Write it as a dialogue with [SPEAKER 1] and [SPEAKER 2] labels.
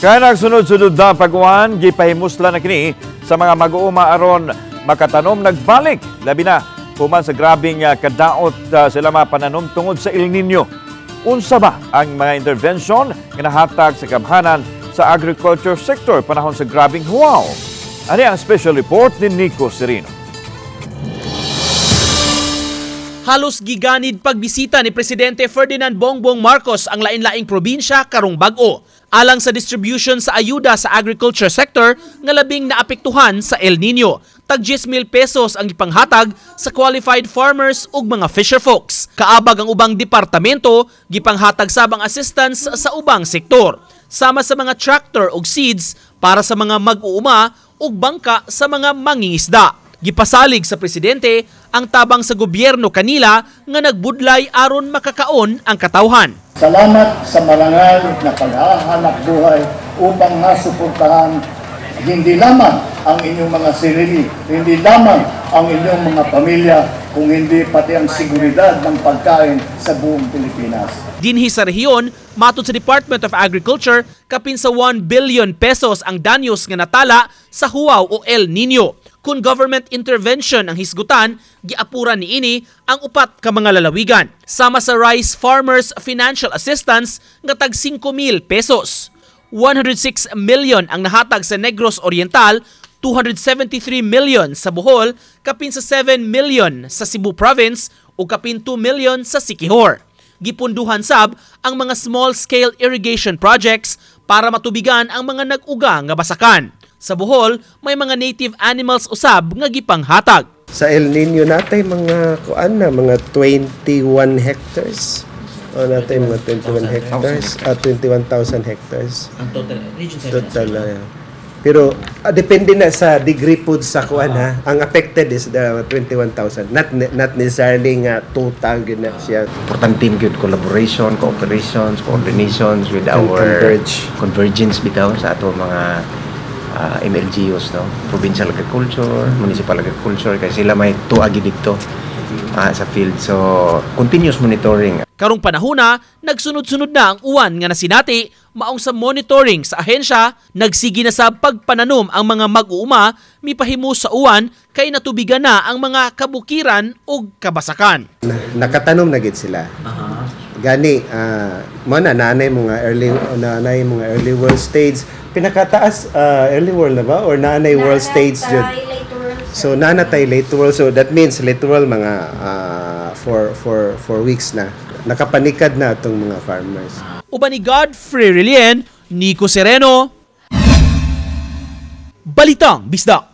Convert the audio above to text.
[SPEAKER 1] Kaya nagsunod-sunod na pag-uwan, gipahimusla na kini sa mga mag-uuma aron makatanom nagbalik. Labi na human sa grabing kadaot sila mapananom tungod sa El Nino. Unsa ba ang mga intervention nga nahatag sa kabhanan sa agriculture sector panahon sa grabing huwaw? Ani ang special report ni Nico Serino.
[SPEAKER 2] Halos giganid pagbisita ni Presidente Ferdinand Bongbong Marcos ang lain-laing probinsya karong bag-o alang sa distribution sa ayuda sa agriculture sector nga labing naapektuhan sa El Nino. Tag 10,000 pesos ang gipanghatag sa qualified farmers ug mga fisherfolks. Kaabag ang ubang departamento, gipanghatag sab ang assistance sa ubang sektor, sama sa mga tractor ug seeds para sa mga mag-uuma ug bangka sa mga mangingisda. Gipasalig sa presidente ang tabang sa gobyerno kanila nga nagbudlay aron makakaon ang katawhan.
[SPEAKER 3] Salamat sa marangal na paghahanap buhay upang masuportahan hindi lamang ang inyong mga sarili, hindi lamang ang inyong mga pamilya, kung hindi pati ang seguridad ng pagkain sa buong Pilipinas.
[SPEAKER 2] Dinhi sa rehiyon, matod sa Department of Agriculture, kapin sa 1 billion pesos ang danyos nga natala sa huwaw o El Nino. Kung government intervention ang hisgutan, giapuran niini ang upat ka mga lalawigan. Sama sa Rice Farmers Financial Assistance nga tag 5,000 pesos. 106 million ang nahatag sa Negros Oriental, 273 million sa Bohol, kapin sa 7 million sa Cebu Province ug kapin 2 million sa Siquijor. Gipunduhan sab ang mga small-scale irrigation projects para matubigan ang mga nag-uga nga basakan. Sa Bohol, may mga native animals usab nga gipanghatag.
[SPEAKER 4] Sa El Nino natay mga kuan na mga 21 hectares. O natay mga 21 hectares at 21,000 hectares.
[SPEAKER 2] Ang total Region 7.
[SPEAKER 4] Total. Pero depende na sa degree pod sa kuan ha. Ang affected is the 21,000. Not necessarily nga total gyud na siya.
[SPEAKER 5] Importante gyud collaboration, cooperations, coordinations with our
[SPEAKER 4] converge.
[SPEAKER 5] Convergence bitaw sa ato mga MLGUs, no, provincial agriculture, municipal agriculture, kay sila may tuagi didto sa field, so continuous monitoring.
[SPEAKER 2] Karong panahona, nagsunod-sunod na ang uwan nga nasinati, maong sa monitoring sa ahensya, nagsigi na sa pagpananom ang mga mag-uuma, mipahimo sa uwan kay natubigan na ang mga kabukiran ug kabasakan.
[SPEAKER 4] Nakatanom na gid sila. Gani mo na naanay mga early whorl stage, pinakataas, early whorl na ba or naanay whorl stage jud. So naa na tay late whorl, so that means late whorl mga 4 weeks na nakapanikad na atong mga farmers.
[SPEAKER 2] Uban ni Godfrey Relien, Nico Sereno, Balitang Bisdak.